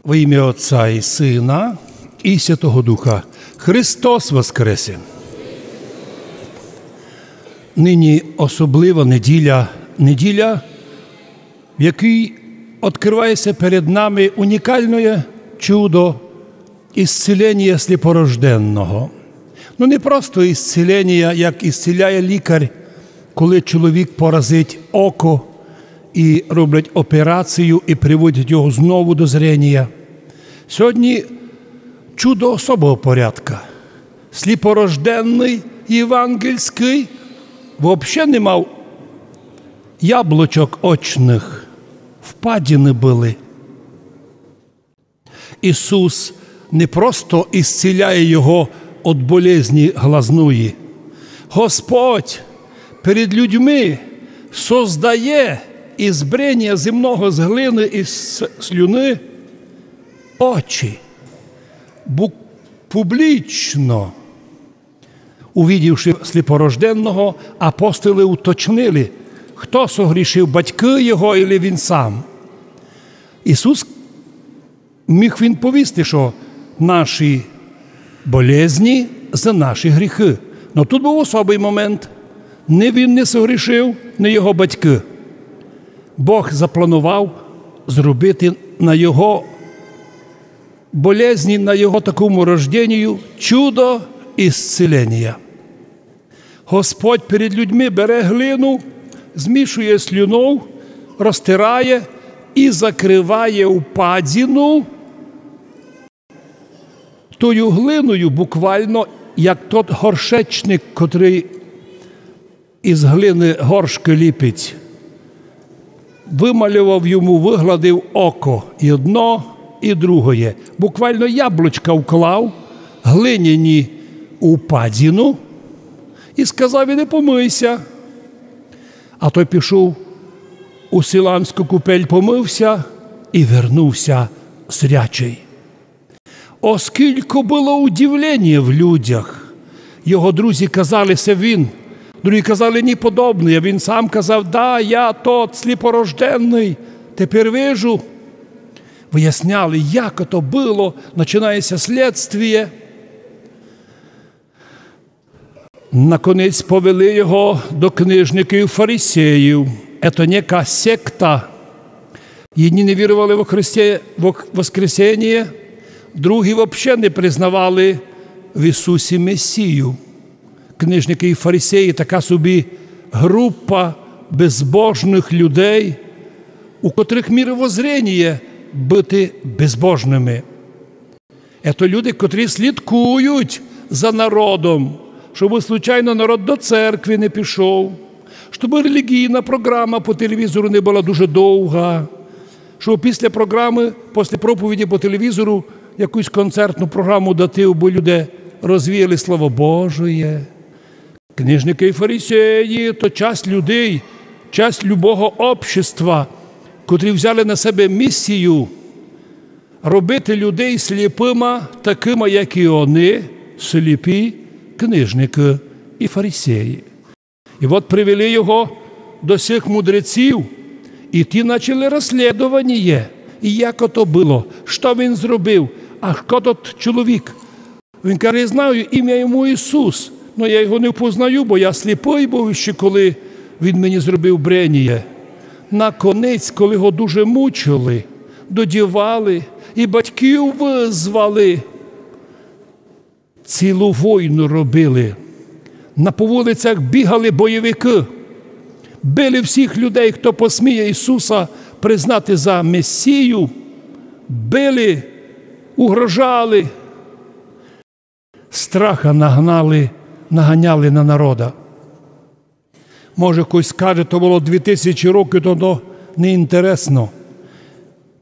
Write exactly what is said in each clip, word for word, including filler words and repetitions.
Во имя Отца и Сына и Святого Духа. Христос воскресе! Нині особлива неділя, неділя, в якій відкривається перед нами унікальне чудо исцілення сліпорожденного. Ну, не просто исцілення, як исціляє лікар, коли чоловік поразить око і роблять операцію і приводять його знову до зрення. Сьогодні чудо особого порядка. Сліпорожденный євангельськый вообще не мав яблочок очных, впадины были. Ісус не просто исціляє його од болезні глазної. Господь перед людьми создає из бреня земного, з глины и с-, слюны очі. Бу-, публічно. Увидівши сліпорожденного, апостолы уточнили, хто согрішив, батькы його или він сам. Ісус міг він повісти, што наші болезні за наші гріхы. Но тут быв особый момент. Ні він не согрішив, ні його батькы. Бог запланував зробити на його болезні, на його такому рожденію чудо исцілення. Господь перед людьми бере глину, змішує з слюнов, розтирає и закрыває впадину тою глиною, буквално як тот горшечник, котрый из глины горшкы ліпить. Вымальовав йому, выгладив око, и одно, и другоє. Буквално яблочка вклав глиняні у впадину и сказав: «Іди помыйся». А той пішов у Силоамську купель, помывся и вернувся зрячый. Оскілько было удивлення в людях. Його друзі казали: «Се він». Другі казали: «Ні, подобный». А він сам казав: «Да, я тот сліпорожденный, тепер вижу». Выясняли, як ото было, начинається слідствіє. Наконець повели його до книжників и фарисеїв. Ето нека секта. Єдні не вірували во Христе-, во Воскресеніє, другі вообще не признавали в Ісусі Месію. Книжникы и фарисеї — така собі група безбожных людей, у котрых мировоззреніє быти безбожными. Ето люди, котрі слідкують за народом, щоб случайно народ до церкви не пішов, щоб релігійна програма по телевізору не была дуже довга, щоб після програмы, після проповіді по телевізору якусь концертну програму дати, абы люди розвіяли Слово Божоє. Книжникы и фарисеї — то часть людей, часть любого общества, котрі взяли на себе місію робити людей сліпыма, такыма, як и они, сліпі книжникы и фарисеї. И от привели його до сих мудреців, и ті начали розслідованіє, и як ото было, што він зробив, а хто тот чоловік. Він каже: «Я знаю, імя йому Ісус, но я його не впознаю, бо я сліпый быв іщи, коли він мені зробив бреніє». Наконець, коли його дуже мучили, додівали и батьків вызвали, цілу войну робили. На, по вулицях бігали бойовикы, били всіх людей, хто посміє Ісуса признати за Месію, били, угрожали. Страха нагнали, наганяли на народа. Може, хтось скаже: «То было дві тисячі років, то, то неінтересно».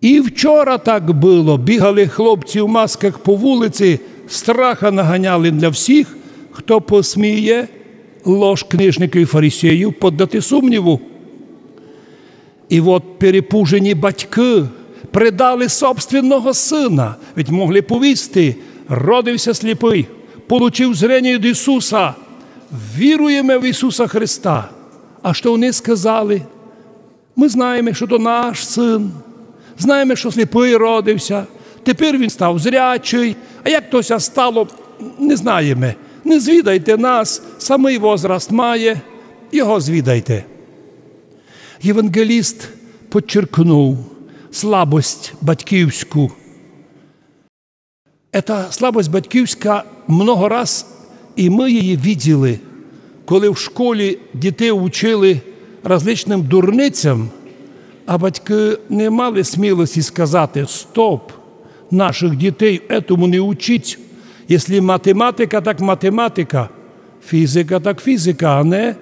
И вчора так было. Бігали хлопці в масках по вулиці, страха наганяли для всіх, хто посміє ложь книжників и фарисеїв поддати сумніву. И от перепужені батькы предали собственного сына, ведь могли повісти: «Родився сліпый, получив зреніє од Ісуса, віруєме в Ісуса Христа». А што они сказали? «Мы знаєме, што то наш сын, знаєме, што сліпый родився, Тепер він став зрячый, а як то ся стало, не знаєме. Не звідайте нас, самый возраст має, його звідайте. Євангеліст подчеркнув слабость батьківську. Ета слабость батьківська много раз і мы її виділи, коли в школі дітей учили различным дурницям, а батькы не мали смілости сказати: «Стоп, нашых дітей етому не учіть. Якщо математика, так математика, фізика, так фізика», а не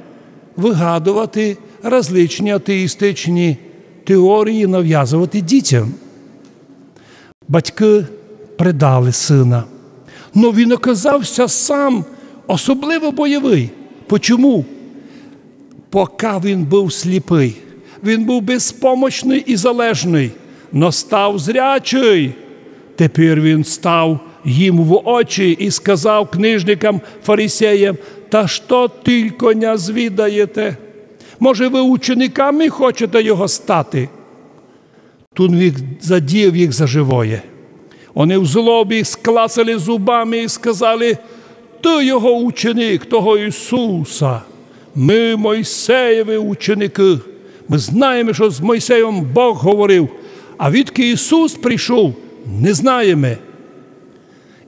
выгадовати различні атеїстичні теорії, навязовати дітям. Батькы предали сына. Но він оказав ся сам особливо бойовый. Почому? Пока він быв сліпый, він быв безпомощный і залежный, но став зрячый. Тепер він став їм в очі і сказав книжникам, фарисеям: «Та што тілько ня звідаєте? Може, вы учениками хочете його стати?» Тун він задів їх за живоє. Они в злобі склацали зубами і сказали: «Ты його ученик, того Ісуса. Мы Мойсеєвы ученикы. Мы знаєме, што з Мойсеєм Бог говорив, а відки Ісус прийшов, не знаєме».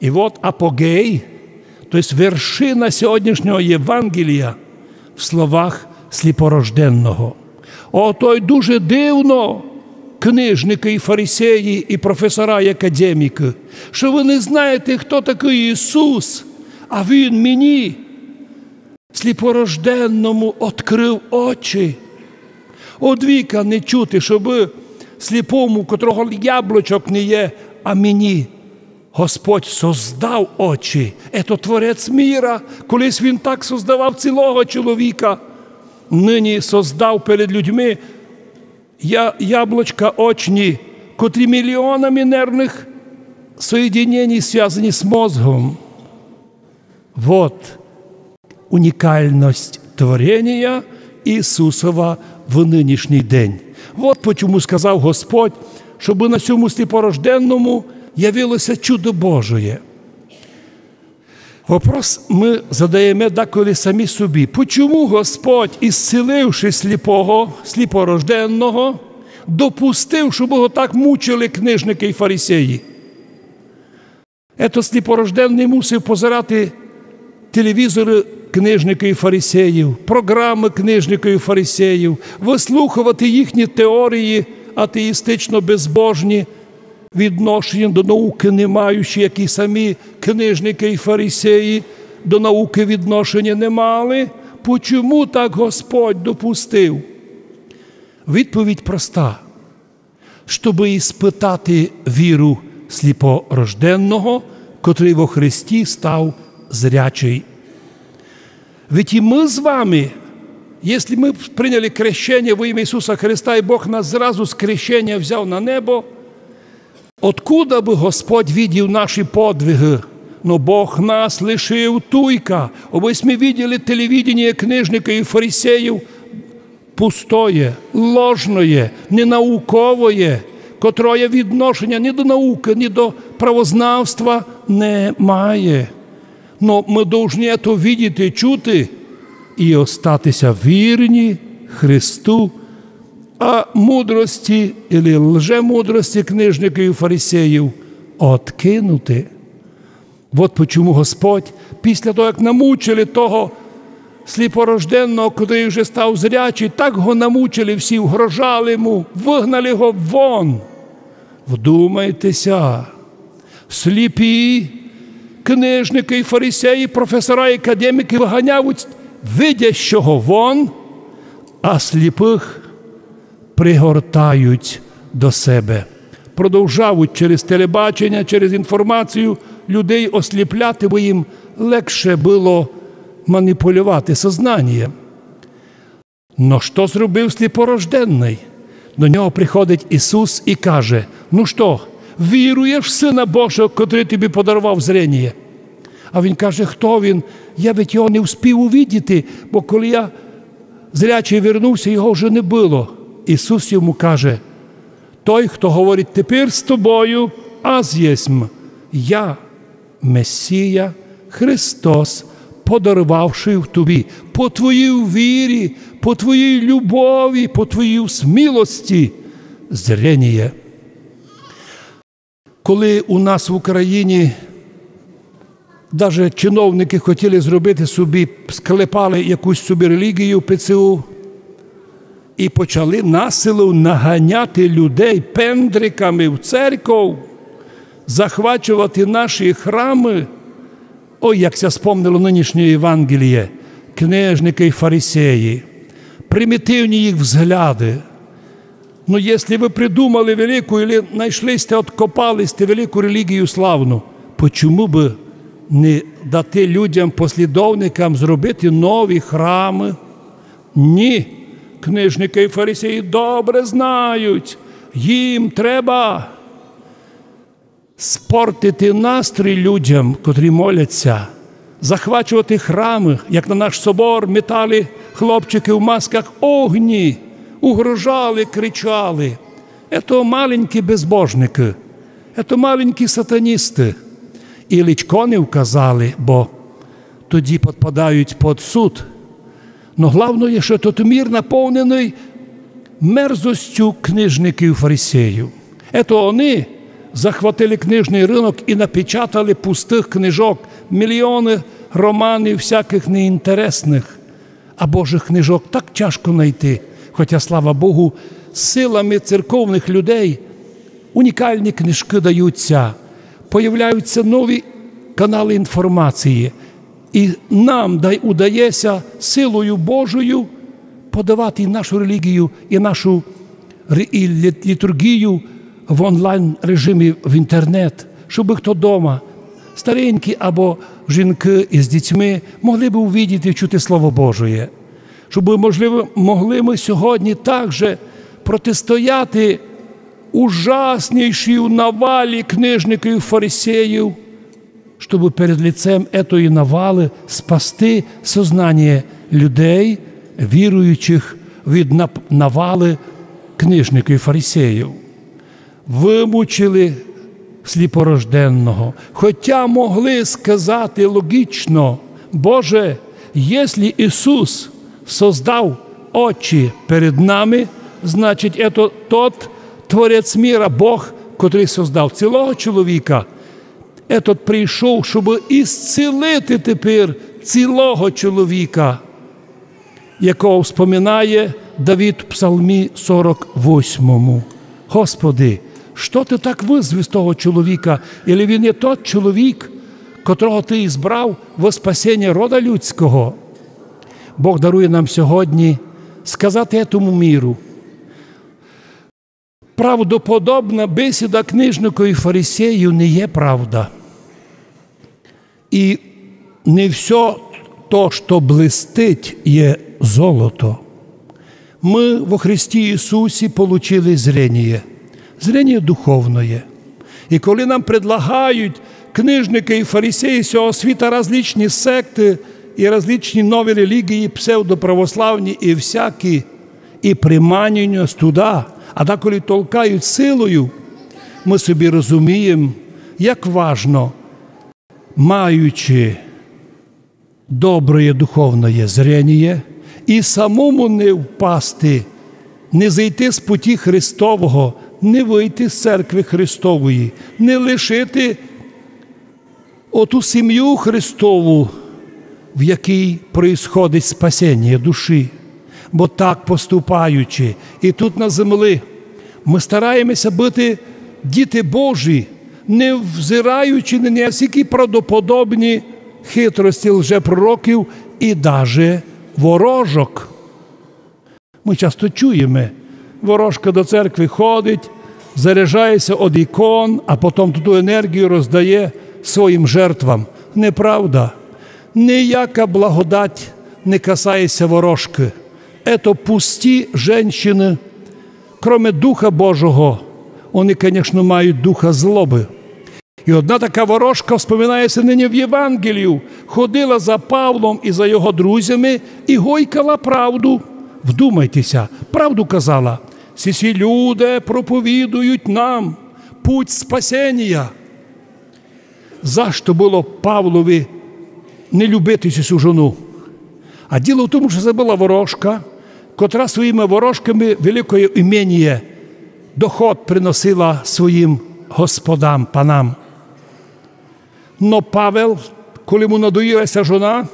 І от апогей, то єсть вершина сьогоднішнього Євангелія в словах сліпорожденного. Ото й дуже дивно, книжникы і фарисеї, і професора, і академікы, што вы не знаєте, хто такый Ісус, а Він мені, сліпорожденному, открыв очі. Од віка не чути, щобы сліпому, котрого яблочок не є, а мені Господь создав очі. Ето Творець міра. Колись Він так создавав цілого чоловіка. Нині создав перед людьми я-, яблочка очні, котрі мільйонами нервных соєдинєній связані з мозгом. Вот унікалность творенія Ісусова в нынішній день. Вот почому сказав Господь, щобы на сьому сліпорожденному явило ся чудо Божоє. Вопрос мы задаєме деколи самі собі. Почому Господь, исціливши сліпого, сліпорожденного, допустив, щобы го так мучили книжникы і фарисеї? Ето сліпорожденный мусив позирати телевізоры книжників і фарисеїв, програмы книжників і фарисеїв, выслуховати їхні теорії атеїстично-безбожні, відношеня до наукы не маючи, як і самі книжникы і фарисеї до наукы відношеня не мали. Почому так Господь допустив? Відповідь проста. Щобы испытати віру сліпорожденного, котрый во Христі став зрячый. Ведь і мы з вами, если мы прийняли крещеня во імя Ісуса Христа, і Бог нас зразу з крещеня взяв на небо, откуда бы Господь видів наші подвигы? Но Бог нас лишив туйка, обы сьме виділи телевиденіє книжників і фарисеїв, пустоє, ложноє, ненауковоє, котроє відношеня ні до наукы, ні до правознавства не має. Но мы должні то видіти, чути і остати ся вірні Христу, а мудрості или лжемудрості книжників і фарисеїв откинути. Вот почому Господь, після того, як намучили того сліпорожденного, котрый уже став зрячый, так го намучили всі, угрожали му, выгнали го вон. Вдумайте ся, сліпі, книжникы і фарисеї, професора і академікы выганяють видящого вон, а сліпых пригортають до себе. Продовжають через телебаченя, через інформацію людей осліпляти, бо їм легше было маніпулювати сознанієм. Но што зробив сліпорожденный? До нього приходить Ісус і каже: «Ну што, віруєш в Сына Божого, котрый тобі подаровав зреніє?» А він каже: «Хто він? Я ведь його не вспів увидіти, бо коли я зрячый вернув ся, його вже не было». Ісус йому каже: «Той, хто говорить тепер з тобою, Аз єсмь я, Месія, Христос, подаровавши в тобі по твоїй вірі, по твоїй любові, по твоїй смілості зрєніє. Коли у нас в Україні даже чиновники хотіли зробити собі, склепали якусь собі релігію ПЦУ і почали насилу наганяти людей пендриками в церков, захвачувати наші храмы. Ой, як ся спомнило нынішнє Євангеліє, книжники й фарисеї, примітивні їх взгляды. Ну, если вы придумали велику, или найшли сте, откопали сте велику релігію славну, почому бы не дати людям, послідовникам зробити нові храмы? Ні. Книжники і фарисеї добре знають, їм треба спортити настрій людям, котрі моляться, захвачувати храмы, як на наш собор метали хлопчики в масках огні, угрожали, кричали. Ето маленькі безбожникы, ето маленькі сатаністы. І личко не вказали, бо тоді підпадають під суд. Но главноє, што тот мір наповненый мерзостю книжників, фарисеїв. Ето они захватили книжный рынок і напечатали пустых книжок, міліоны романів всякых неінтересных. А Божых книжок так тяжко найти, хотя, слава Богу, силами церковных людей унікалні книжкы даються, появляються нові каналы інформації. І нам дай удається силою Божою подавати і нашу релігію, і нашу ре-, і лі-, літургію в онлайн-режимі в інтернет, щоб хто дома, старенькі або жінкы із дітьми, могли бы увидіти і чути Слово Божоє. Щоб, можливо, могли мы сьогодні также протистояти ужаснейшій навалі книжників і фарисеїв, щоб перед лицем етої навалы спасти сознання людей, віруючих, від нап-, навалы книжників і фарисеїв. Вымучили сліпорожденного, хотя могли сказати логічно: «Боже, если Ісус создав очі перед нами, значить, ето тот Творець міра, Бог, котрый создав цілого чоловіка. Етот прийшов, щоб ісцілити тепер цілого чоловіка», якого вспоминає Давид в Псалмі сорок восьмому. «Господи, што Ты так вызвіс того чоловіка? Или він є тот чоловік, котрого Ты избрав во спасеня рода людського?» Бог дарує нам сьогодні сказати етому міру: правдоподобна бесіда книжників і фарисеїв не є правда. І не всьо то, што блистить, є золото. Мы во Христі Ісусі получили зрєніє, зрєніє духовноє. І коли нам предлагають книжникы і фарисеї сього світа различні секты і различні нові релігії, псевдоправославні і всякі, і приманюють нас туда, а деколи толкають силою, мы собі розумієме, як важно, маючи доброє духовноє зрєніє, і самому не впасти, не зійти з путі Христового, не выйти з церкви Христової, не лишити оту сім'ю Христову, в якій происходить спасеня душі. Бо так поступаючи і тут на землі, мы стараємося быти діти Божі, не взираючи на ніякі правдоподобні хитрості лжепророків і даже ворожок. Мы часто чуєме: ворожка до церкви ходить, заряджає ся од ікон, а потом ту енергію роздає своїм жертвам. Неправда. Ніяка благодать не касає ся ворожкы. Ето пусті женщины. Кроме Духа Божого, они, конечно, мають духа злобы. І одна така ворожка вспоминає ся нині в Євангелію. Ходила за Павлом і за його друзями і гойкала правду. Вдумайте ся, правду казала: «Сі, сі люди проповідують нам путь спасенія. За што было Павлови не любити сю жону? А діло в тому, што се была ворожка, котра своїми ворожками великоє іменіє, доход приносила своїм господам, панам. Но Павел, коли му надоїла ся жона,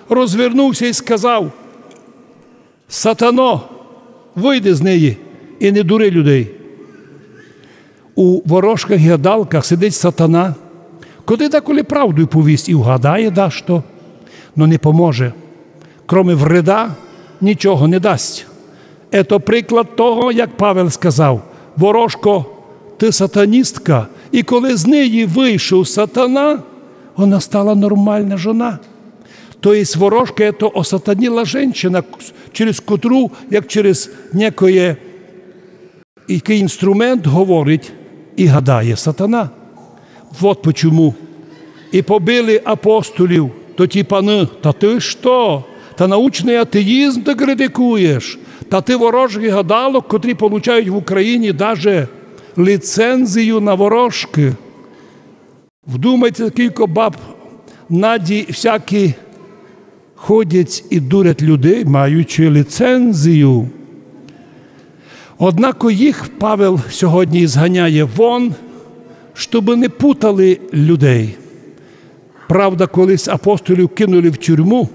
розвернув ся і сказав: «Сатано, выйди з неї і не дури людей». У ворожках і гадалках сидить сатана, котрый деколи правду й повість і вгадає дашто, но не поможе. Кроме вреда нічого не дасть. Ето приклад того, як Павел сказав: «Ворожко, ты сатаністка». І коли з неї вышов сатана, она стала нормална жона. То єсть ворожка, ето осатаніла женщина, через котру, як через некоє, якый інструмент говорить і гадає сатана. Вот почему. І побили апостолів тоті паны: «Та ты што? Та научный атеїзм ты критикуєш? Та ты ворожых гадалок, котрі получають в Україні даже ліцензію на ворожкы». Вдумайте, кілько баб Наді всякі ходять і дурять людей, маючи ліцензію. Однако їх Павел сьогодні зганяє вон, щобы не путали людей. Правда, колись апостолів кинули в тюрму,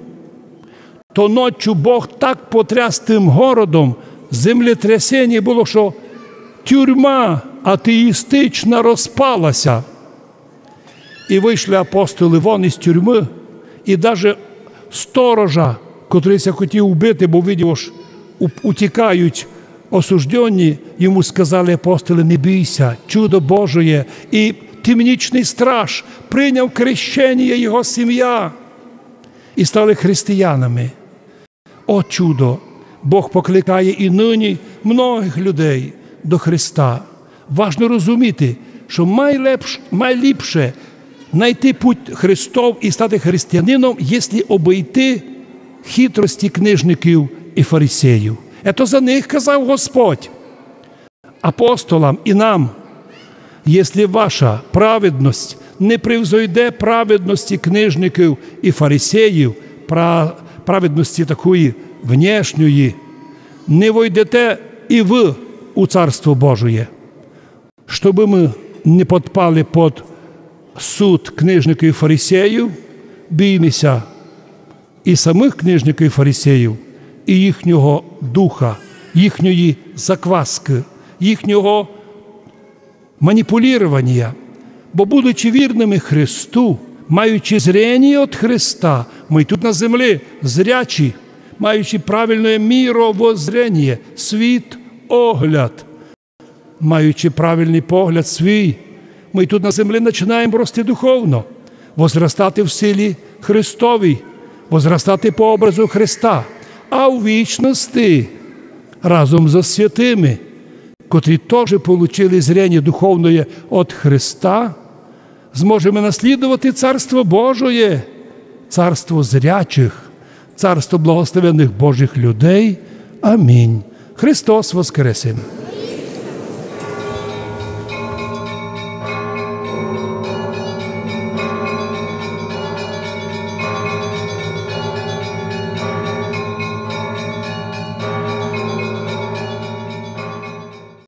то ночу Бог так потряс тым городом, землетрясеніє было, што тюрма атеїстична розпала ся. І вышли апостолы вон із тюрмы, і даже сторожа, котрый ся хотів убити, бо видів, ож у-, утікають осуждённі, йому сказали апостолы: «Не бій ся, чудо Божоє». І темнічный страж прийняв крещеніє, його сім'я, і стали християнами. О чудо! Бог покликає і нині многых людей до Христа. Важно розуміти, што майлепш-, майліпше найти путь Христов і стати християнином, єсли обыйти хитрості книжників і фарисеїв. Ето за них казав Господь апостолам і нам: «Єсли ваша праведность не превзойде праведности книжників і фарисеїв, пра-, праведности такої внешньої, не войдете і вы у Царство Божоє». Щобы мы не подпали под суд книжників і фарисеїв, бійме ся і самых книжників і фарисеїв, і їхнього духа, їхньої закваскы, їхнього маніпулірованя. Бо, будучи вірными Христу, маючи зрєніє од Христа, мы тут на землі зрячі, маючи правильне міровоззрєніє, світ огляд, маючи правильный погляд свій, мы тут на землі начинаєме рости духовно, возрастати в силі Христовій, возрастати по образу Христа, а в вічности разом зо святыми, котрі тоже получили зрєніє духовноє од Христа, зможеме наслідовати Царство Божоє, царство зрячих, царство благословенных Божых людей. Амінь. Христос воскресе!